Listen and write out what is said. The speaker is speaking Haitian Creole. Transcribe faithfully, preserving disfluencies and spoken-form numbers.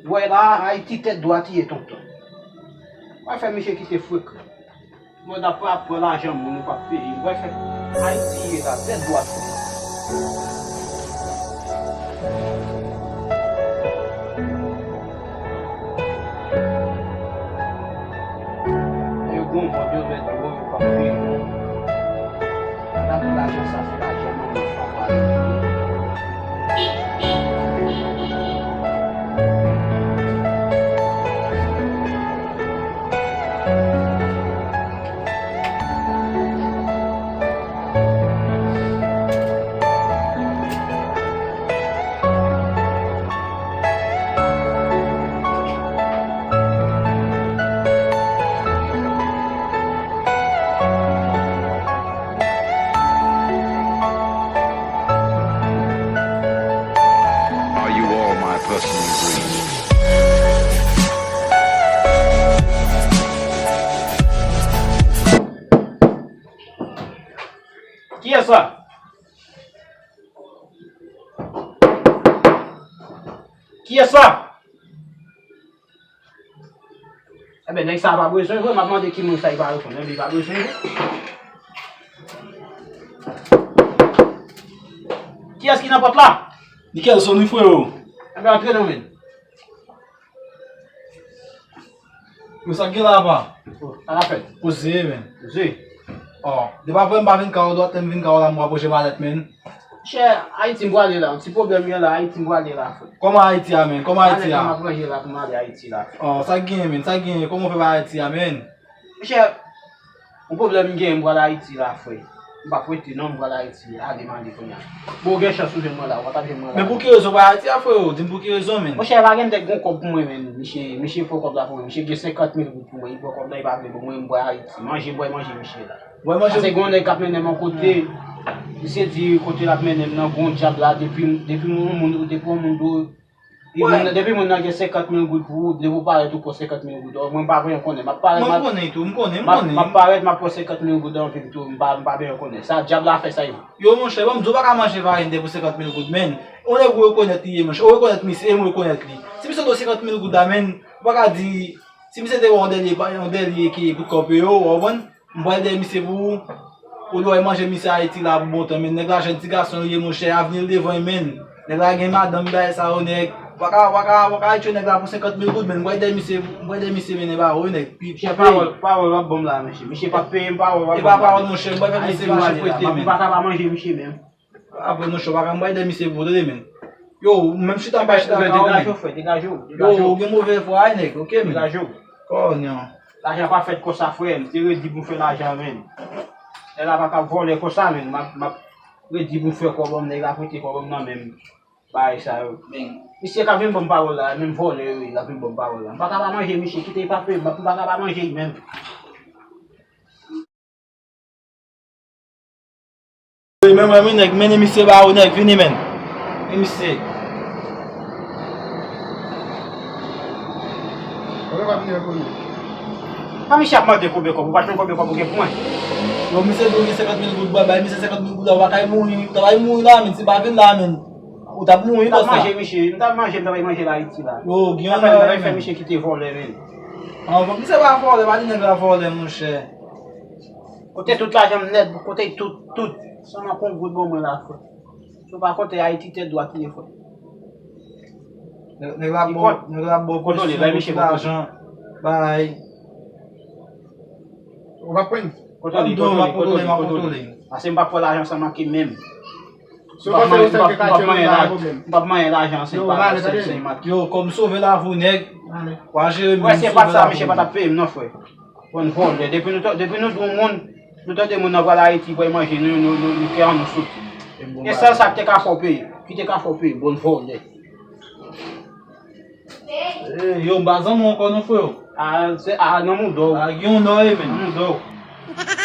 Ou wè la, Ayiti tèt dwat li ye, tonton. W a fè misye kite frekan. Mwen ta pran, pran lajan moun ou p ap peye. Ou wè fè Ayiti ye la, tèt dwat. Yo gon mòd yo mèt yo, yo p ap peye. Gade lajan sa, se lajan manman papa yo. Are you all my personal dreams? Kiyès sa? Kiyès sa? Enben, nèg sa a pa bezwen vre, m ap mande ki moun sa, li pa reponn, enben, li pa bezwen vre. Kiyès ki nan pòt la? Nikelson, wi, freo. Enben, antre non, men. Yo, sa k gen la, apa? Oh, sa k ap fèt? Poze, men. Poze. Oh, depi apre m pa vin ka w dwat, lè m vin ka w la, m rapwoche malèt, men. Monchè, Ayiti m prale la, yon ti pwoblèm gen la, Ayiti m prale la, frè. Kòman Ayiti a, men? Kòman Ayiti a? Malèt la m ap ranje la pou m ale Ayiti la. Oh, sa k gen, men? Sa k gen? Kòman w fè pa Ayiti a, men? Monchè, yon pwoblèm m gen, m pral Ayiti la, frè. M p ap rete non, m pral Ayiti, ale m ale kounye a. Bon, ou gen chans ou jwenn mwen la, ou pa t ap jwenn mwen la. Men pou ki rezon w pral Ayiti a, freo? Di m pou ki rezon, men. Monchè, pa gen nèg gon kòb pou mwen, men. Misye, misye fè kòb la pou mwen. Misye gen senkant mil goud pou mwen, li pran kòb la, li pa vle ban mwen, m pral Ayiti. Manje, m pral manje misye la. Mwen manje. Paske gen yon nèg k ap mennen m yon kote, misye di kote l ap mennen m nan, gon djab la, depi, depi yon moun, depi yon moun dwe, depi moun, depi moun nan gen senkant mil goud pou ou, depi ou parèt ou pran senkant mil goud, mwen m pa vle konnen, m ap parèt, m ap, konnen tou, m konnen, m ap, konnen. M ap parèt, m ap pran senkant mil goud anpil tou, m pa, m pa vle konnen. Sa, djab la fè sa, li. Yo, monchè, ban m di w, ou pa ka manje farin de pou senkant mil goud, men. Yon nèg ou rekonèt li ye, monchè, ou rekonèt misye, e m rekonèt li. Si misye dwe senkant mil goud la, men, ou pa ka di, si misye te wè yon dèlye, yon dèlye ki kout kòb yo, ou konprann? M pral dèyè misye pou ou. Ou dwe manje misye Ayiti la pou bon tan, men nèg la jèn ti gason li ye, monchè, avni l devan l, men. Nèg la gen madanm, bagay sa yo, nèg. W pa ka, w pa ka, w pa ka retire nèg la pou senkant mil goud, men. M pral dèyè misye, m pral dèyè misye mennen ba ou, nèg. Pi, pi pawòl, pawòl w ap ban m la, mesye. Misye p ap peye m, pawòl w ap ban m la. E pa pawòl, monchè, m pral fè misye mache prete, men. M pa ka pa manje misye menm. Apre, monchè, w pa ka, m pral dèyè misye pou ou, tande, men. Yo, ou menm chita, m pa chita ka, men. Degaje w, frè, degaje w, degaje w. Yo, ou gen move fwa, nèg, oke, men. Degaje w. Kònyon. Lajan pa fèt konsa, frè m. Se redi pou m fè lajan, men. Nèg la pa ka vòlè konsa, men. M ap, m ap redi pou m fè kòb, nèg la prete kòb nan men m. Bagay sa yo. Men, misye k ap vin ban m pawòl la, menm vòlè yo ye, k ap vin ban m pawòl la. M pa ka pa manje misye, kite l pa peye m, m pa ka pa manje l menm. Wi, men mwen, men nèg, mennen misye ba ou, nèg, vini, men. Men misye. Sa misye ap mande konbyen kòb? Ou pa t konn konbyen kòb ou gen pou mwen? Yo, misye di w gen senkant mil goud, bay, bay misye senkant mil goud la, ou pa kay mouri, ou ta bay mouri la, men, si pa vin la, men. Ou t ap mouri konsa. M t ap manje misye, m t ap manje, m t ap manje l Ayiti la. Yo, gen yon nèg, men. Misye kite vòlè, men. An, bon, misye pa vòlè, pa di nèg la vòlè, monchè. Kote tout lajan m nèt, kote tout, tout. Sèlman kon goud ban mwen la, frè. Si w pa konte Ayiti, tèt dwat li ye, frè. Nèg, nèg la bon, nèg la bon, kontwole, bay misye, kontwole. Lajan, bay. Ou pa pran. Kontwole, kontwole, kontwole, kontwole. Pase m pa pran lajan san manke menm. M p ap manyen, m p ap, m p ap manyen lajan, m p ap manyen lajan, se pa, se, se mat. Yo, kòm sove lavi w, nèg. W a jere menm, sove lavi w. Wè, se pa t sa, misye pa t ap peye m non, frè. Bann vòlè. Depi nou, depi nou di yon moun, nou tande moun nan pral Ayiti, pral manje, nou, nou, nou, nou kè an nou soti. E sèl sa k te ka fè w peye. Ki te ka fè w peye, bann vòlè. Eh, yo, m pa zanmi w ankò non, frè. A, se, a, nan mouda w. A, gen yon nò, e, men. Nan mouda w.